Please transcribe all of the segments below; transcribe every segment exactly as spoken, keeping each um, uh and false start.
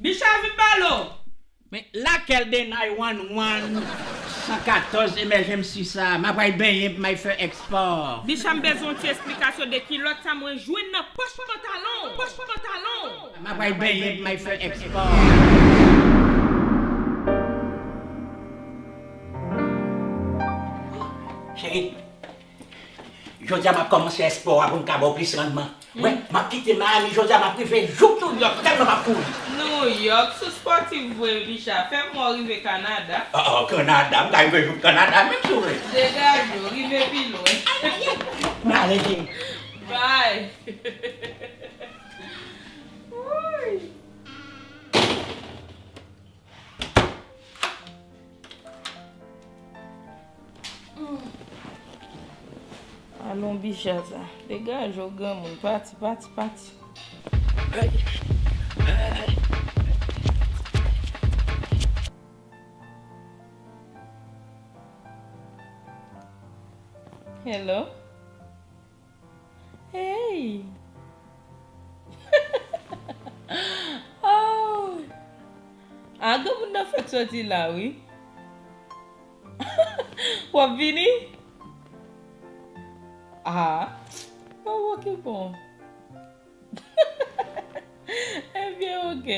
Bicha, vin balo! Men lakèl de nine one one, san katòz emergency sa? M ap al benyen pou m al fè ekspò. Bicha, m bezwen yon ti esplikasyon de kilòt sa mwen jwenn nan pòch pantalon. Pòch pantalon. M ap al benyen pou m al fè ekspò. Cheri, jodi a m ap kòmanse espò a pou m ka ba w plis rannman. Wè, m ap kite Miami jodi a, m ap rive jouk New York, tèlman m ap kouri. New York, sou spòtif vre, Bicha. Fè m wè w rive Kanada. Ah, ah, Kanada, m ka rive jouk Kanada, menm si w vle. Degaje w, rive pi lwen. M ale, cheri. Bye. Wouy. Alon, Bicha sa. Degaje w, granmoun. Pati, pati, pati. Hello? Hey! Oh! Ah, granmoun nan fèk soti la, wi. W ap vini? Ah, oh, ok, bon. Ebyen, ok.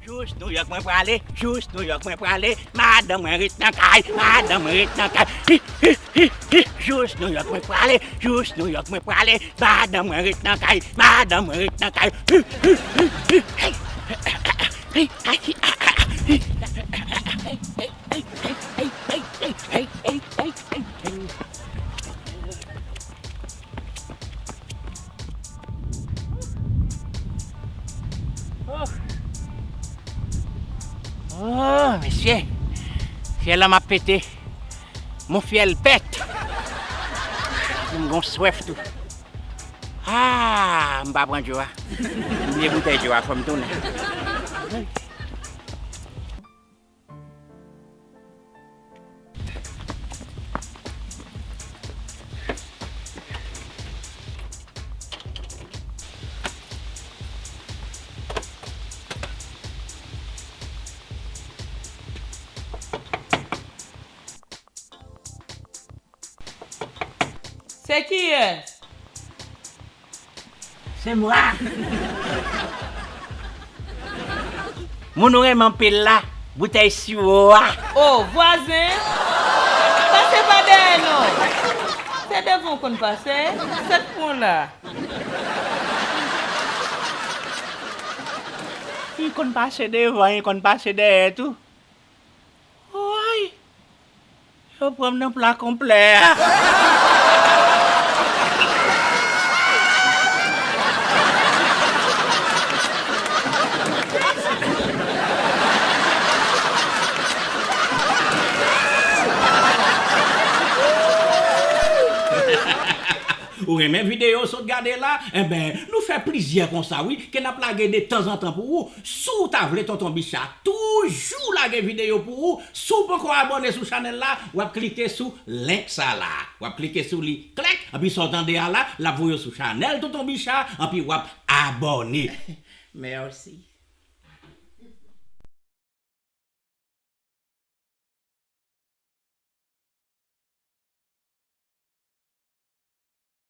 Jous New York mwen prale, jous New York mwen prale, madanm mwen ret nan kay, madanm mwen ret nan kay. Hi, hi, hi, hi, jous New York mwen prale, jous New York mwen prale, madanm mwen ret nan kay, madanm mwen ret nan kay. Hi, hi, hi, hi, hi. Oh. Oh, mesye. Fyèl la m ap pete. Mon fyèl pèt. Epi m gon swèf tou. Ah, m pa pran dlo a. M bliye boutèy dlo a, fò m tounen. Se kiyès? Se mwa. Moun ou renmen anpil la, boutèy siwo a. O, vwazen, pase pa dèyè non. Se devan w konn pase, sèt pran la. Li konn pase devan, li konn pase dèyè tou. Woy! Yo pran m nan pla konplè a. Ou renmen videyo w sot gade la? Enben, nou fè plizyè konsa wi, ke n ap lage de tanzantan pou ou. Si w ta vle Tonton Bicha toujou lage videyo pou ou, si w poko abòne sou chanèl la, w ap klike sou link sa la. W ap klike sou li, klèk, anpi sa w tande a la, l ap voye w sou chanèl Tonton Bicha, anpi w ap abòne. Mèsi.